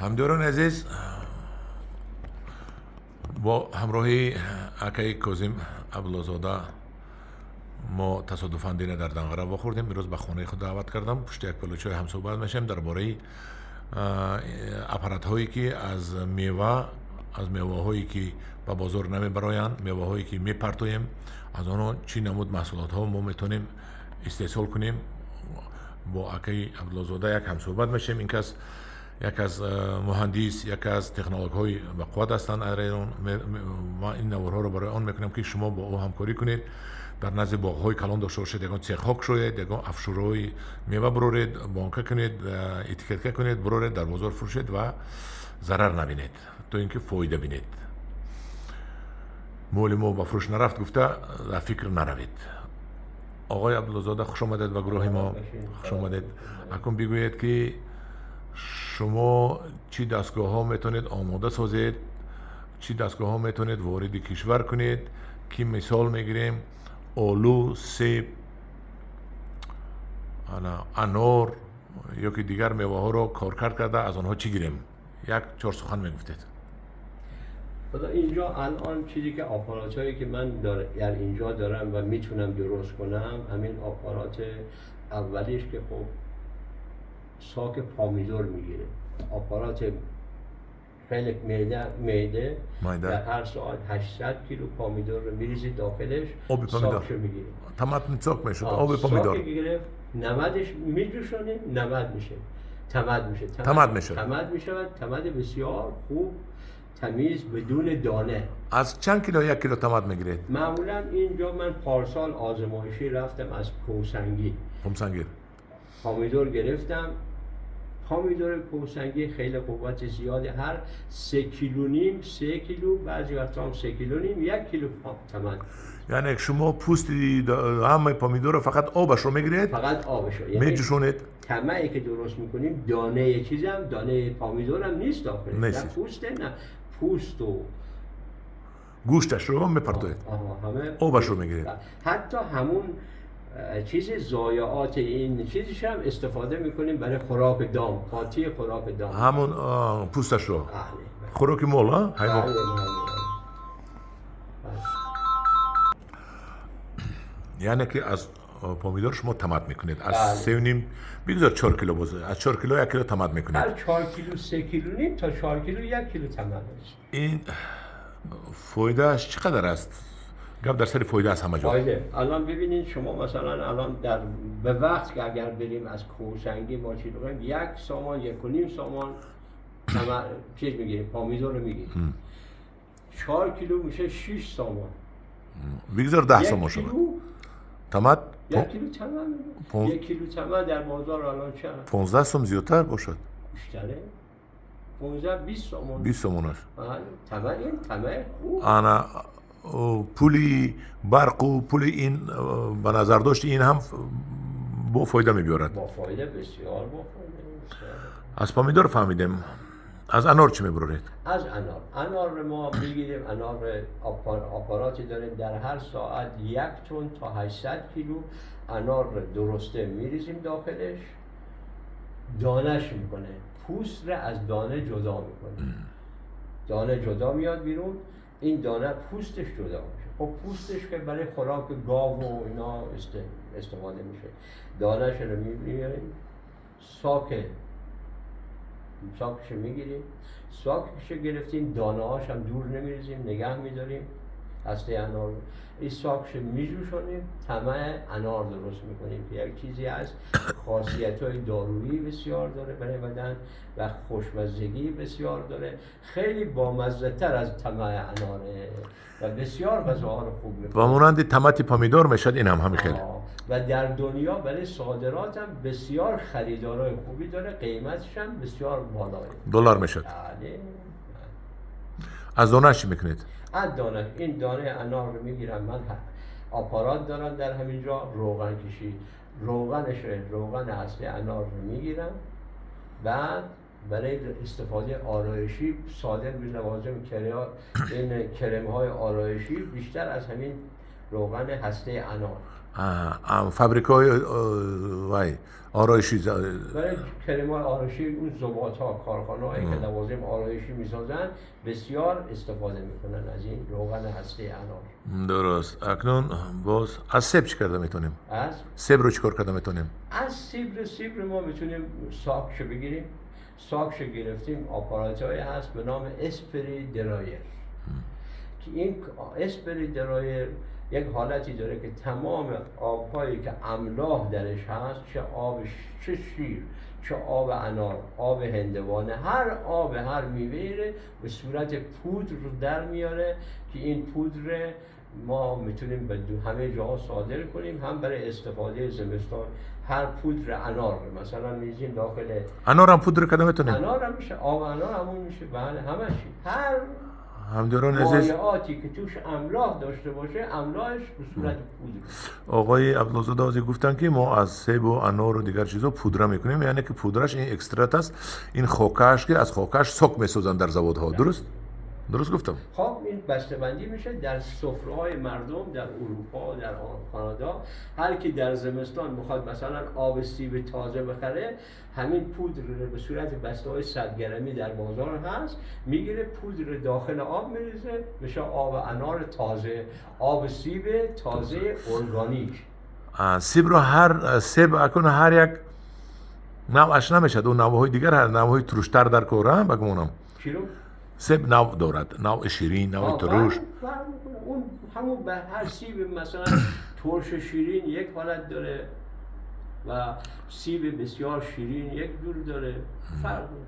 Ҳамдиёрони азиз, бо ҳамроҳии акаи Козим Абдуллозода мо тасодуфан дина дар Данғара вохӯрдем. Имрӯз ба хонаи худ даъват кардам. Пушти як пиёла чой ҳамсӯҳбат мешавем дар бораи аппаратҳое, ки аз мева, аз меваҳое, ки ба бозор намебароянд, меваҳое, ки мепартоем, аз онҳо чӣ намуд маҳсулотҳо мо метавонем истеҳсол кунем. Бо акаи Абдуллозода як ҳамсӯҳбат мешавем. Ин кас як аз муҳандис, як аз технологҳои бақувват ҳастанд дар Эрон. Ман ин наворҳоро барои он мекунам, ки шумо бо ӯ ҳамкорӣ кунед, дар назди боғҳои калон дошта бошед, ягон цехҳо кушоед, ягон афшураҳои мева буроред, бонка кунед, этикетка кунед, буроред, дар бозор фурӯшед ва зарар набинед, то ин ки фоида бинед. Моли мо ба фурӯш нарафт гуфта дар фикр наравед. Оғои Абдуллозода, хуш омадед ба гурӯҳи мо, хуш омадед. Акун бигӯед, ки шумо чӣ дастгоҳҳо метавонед омода созед, чӣ дастгоҳҳо метавонед вориди кишвар кунед, ки мисол мегирем олу, себ, анор ё ки дигар меваҳоро коркард карда аз онҳо чӣ гирем? Як чор сухан мегуфтед. اینجا الان چیزی که آپارات هایی که من در اینجا دارم و میتونم درست کنم، همین آپارات اولیش که خب ساک پامیدور میگیره. آپارات خیلی میده در هر ساعت 800 کیلو پامیدور رو میریزی داخلش، آب پامیدور ساکشو میگیره. تمد ساک میشد آب پامیدور. ساک گرفت، نمدش میجوشونه، نمد میشه، تمد میشه، تمد میشه، تمد میشه، تمد بسیار خوب، تمیز، بدون دانه. از چند کیلو یک کیلو تمد میگیرید؟ معمولا اینجا من پارسال آزمایشی رفتم از کوسنگی، کوسنگی پامیدور گرفتم. پامیدور کوسنگی خیلی قوت زیاده، هر 3 کیلو نیم، 3 کیلو، بعضی وقتا هم 3 کیلو نیم، 1 کیلو تمد. یعنی شما پوست همه پامیدور رو فقط آبش رو میگیرید؟ فقط آبش رو، یعنی میجوشونید. طمعی که درست میکنیم دانه چیزم، دانه پامیدور هم نیست داخل، نه پوسته، نه پوست و گوشتش رو میپرتوید، همه آبش رو میگیرید. حتی همون چیز ضایعات این چیزش هم استفاده میکنیم برای خوراک دام، قاطی خوراک دام، همون پوستش رو خوراک مال ها، حیوان. یعنی که از پامیدور شما تمد میکنید، از 3.5 بگذار 4 کیلو بازه، از 4 کیلو 1 کیلو تمد میکنید. هر 4 کیلو 3 کیلو نیم تا 4 کیلو 1 کیلو تمد است. این فایدهش چقدر است؟ گپ در سر فایده است همه جا. فایده الان ببینید شما مثلا الان در به وقت که اگر بریم از کوسنگی ما چی بگیم، 1 سامان، 1.5 سامان چیز میگیریم، پامیدور رو میگیریم. 4 کیلو میشه 6 سامان. بگذار 10 سامان شد. تمد 1 کیلو تمد، 1 کیلو تمد در بازار الان چند؟ 15 سوم زیادتر باشد. بیشتره. 15 20 سامان. 20 سامان است. بله، تمد این تمد خوب. انا پولی برق و پول این به نظر داشت این هم با فایده میبیارد. با فایده، بسیار با فایده. از پامیدور فهمیدیم. از انار چی میبرید؟ از انار، انار ما میگیریم، انار آپاراتی داریم در هر ساعت 1 تن تا 800 کیلو انار درسته میریزیم داخلش، دانش میکنه، پوست رو از دانه جدا میکنه، دانه جدا میاد بیرون، این دانه پوستش جدا میشه. خب پوستش که برای خوراک گاو و اینا استفاده میشه. دانه‌ش رو میبریم، ساکش رو میگیریم، ساکش رو گرفتیم، دانه هاش هم دور نمیریزیم، نگه میداریم هسته انار رو. این ساکش رو میجوشونیم، طمع انار درست میکنیم که یک چیزی هست خاصیت های دارویی بسیار داره برای بدن و خوشمزگی بسیار داره، خیلی بامزه تر از طمع اناره و بسیار غذاها رو خوب میکنه. و مانند طمع پامیدور میشد این هم همین خیلی. و در دنیا برای صادرات هم بسیار خریدارای خوبی داره، قیمتش هم بسیار بالاه، دلار میشد. بله. از دانه چی میکنید؟ از دانه، این دانه انار رو میگیرم، من آپارات دارم در همینجا، روغن کشی، روغنش، روغن اصلی انار رو میگیرم، بعد برای استفاده آرایشی ساده به لوازم این کرم های آرایشی بیشتر از همین روغن هسته انار. Фабрикаҳои вай ороишӣ. برای کرم‌های آرایشی، اون زبات ها، کارخانه‌هایی که لوازم آرایشی میسازن، بسیار استفاده میکنن از این روغن هسته انار. Дуруст. Акнун боз аз себ чӣ карда метавонем? از Себро чӣ кор карда метавонем? از سیب رو ما میتونیم ساکشو بگیریم. ساکشو گرفتیم، آپارات هست به نام spray dryer که این spray dryer یک حالتی داره که تمام آبهایی که املاح درش هست، چه آب، چه شیر، چه آب انار، آب هندوانه، هر آب هر میوه، به صورت پودر رو در میاره که این پودر ما میتونیم به همه جاها صادر کنیم، هم برای استفاده زمستان. هر پودر انار مثلا میریزیم داخل انار هم پودر карда метавонем؟ انار هم میشه، آب انار همون میشه، بله، همش، هر ҳамдиёрони азиз، مایعاتی که توش املاح داشته باشه، املاحش به صورت پودر. Оғои Абдуллозода ҳозир гуфтанд, ки мо аз себу анору дигар чизо пудра мекунем, яъне ки пудраш ин экстракт аст, ин хокааш, ки аз хокааш сок месозанд дар заводҳо. Дуруст гуфтам? خب، این بسته‌بندی میشه در سفره‌های مردم در اروپا، در کانادا. هر کی در زمستان میخواد مثلا آب سیب تازه بخره، همین پودر رو به صورت بسته های 100 گرمی در بازار هست، میگیره، پودر داخل آب میریزه، میشه آب انار تازه، آب سیب تازه ارگانیک. Себро ҳар себ акун ҳар як навъаш намешавад, ӯ навъҳои дигар, навъҳои туруштар дар кора, ба гумонам. چی رو؟ Себ навъ дорад: навъи ширин, навъи туруш. فرق میکنه. اون همون به هر سیب مثلا ترش شیرین یک حالت داره و سیب بسیار شیرین یک جور داره، فرق میکنه.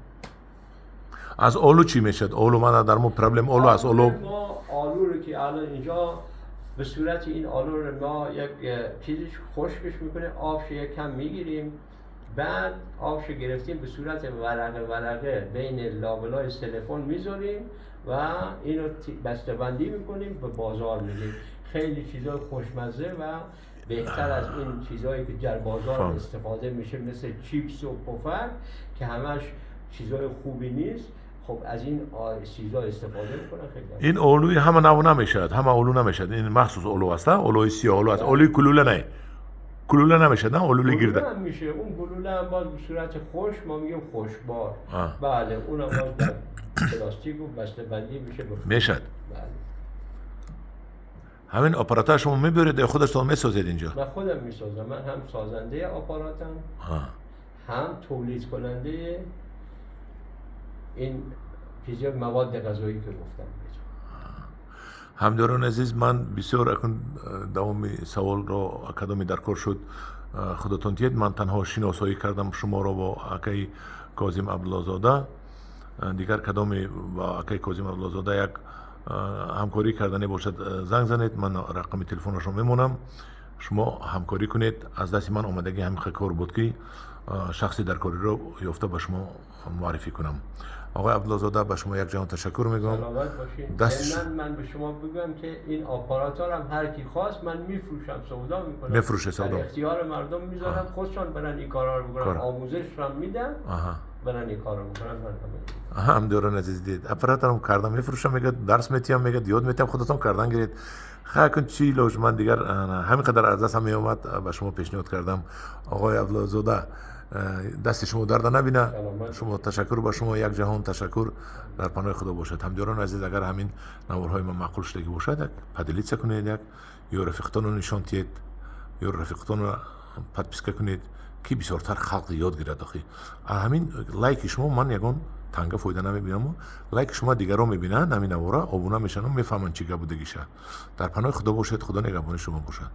Аз олу чӣ мешавад? Олу мана дар мо проблем олу аст, олу. ما آلو رو که الان اینجا به صورت این آلو رو ما یک چیزش خشکش میکنه، آبش یک کم میگیریم، بعد آبش گرفتیم به صورت ورقه ورقه بین لابلای سلفون میذاریم و اینو بسته‌بندی میکنیم، به بازار میدیم. خیلی چیزای خوشمزه و بهتر از این چیزهایی که در بازار استفاده میشه، مثل چیپس و پفک که همش چیزای خوبی نیست. خب، از این چیزا استفاده میکنن، خیلی. Ин олуи ҳама навъ намешавад, ҳама олу намешавад, ин махсус олу аст, олуи сиёҳ олу аст, олуи кулула не, кулула намешавад, на олуи гирда? هم میشه. اون گلوله هم باز به صورت خشک، ما میگیم خشکبار. بله، اونم باز در پلاستیک و بسته بندی میشه. мешавад. بله. Ҳамин аппаратҳои шумо мебаред ё худатон месозед инҷо? من خودم میسازم. من هم سازنده آپاراتم، هم تولید کننده این چیزی، مواد غذایی که گفتم. Ҳамдиёрони азиз, ман бисёр акун давоми саволро кадоми дар кор шуд, худатон диед. Ман танҳо шиносоӣ кардам шуморо бо акаи Козим Абдуллозода. Дигар кадоме ба акаи Козим Абдуллозода як ҳамкорӣ кардане бошад, занг занед, ман рақами телефонашро мемонам, шумо ҳамкорӣ кунед. Аз дасти ман омадагӣ ҳамин кор буд, ки шахси даркориро ёфта ба шумо муаррифӣ кунам. Оғои Абдуллозода, ба шумо як ҷаҳон ташаккур мегӯям. Даст من به شما بگم که این آپارات هم هر کی خواست، من میفروشم، سودا میکنم. میفروشه، سودا. در اختیار مردم میذارم، خودشان برن این کارا رو بکنن. آموزش رو میدم، برن این کارو بکنن. من Ҳамдиёрони азиз, дид, аппаратам кардам мефурӯшам, мегӯяд, дарс метиҳам, мегӯяд, ёд метиҳам, худатон кардан гиред. Хай, кун, чӣ лош, ман дигар ҳамин қадар аз дастам меомад, ба шумо пешниҳод кардам. Оғои Абдуллозода, дасти шумо дарда набина. Шумо ташаккур, ба шумо як ҷаҳон ташаккур. Дар паноҳи Худо бошад. Ҳамдиёрони азиз, агар ҳамин наворҳои ман маъқул шудагӣ бошад, як поделиться кунед, як ё рафиқтонро нишон диҳед, ё рафиқтонро подписка кунед, ки бисёртар халқ ёд гирад. Охи ҳамин лайки шумо ман ягон танга фоида намебинаму лайки шумо дигарон мебинанд, ҳамин навора обуна мешаванд, мефаҳманд чӣ гап будагиша. Дар паноҳи Худо бошед, Худо нигаҳбони шумо бошад.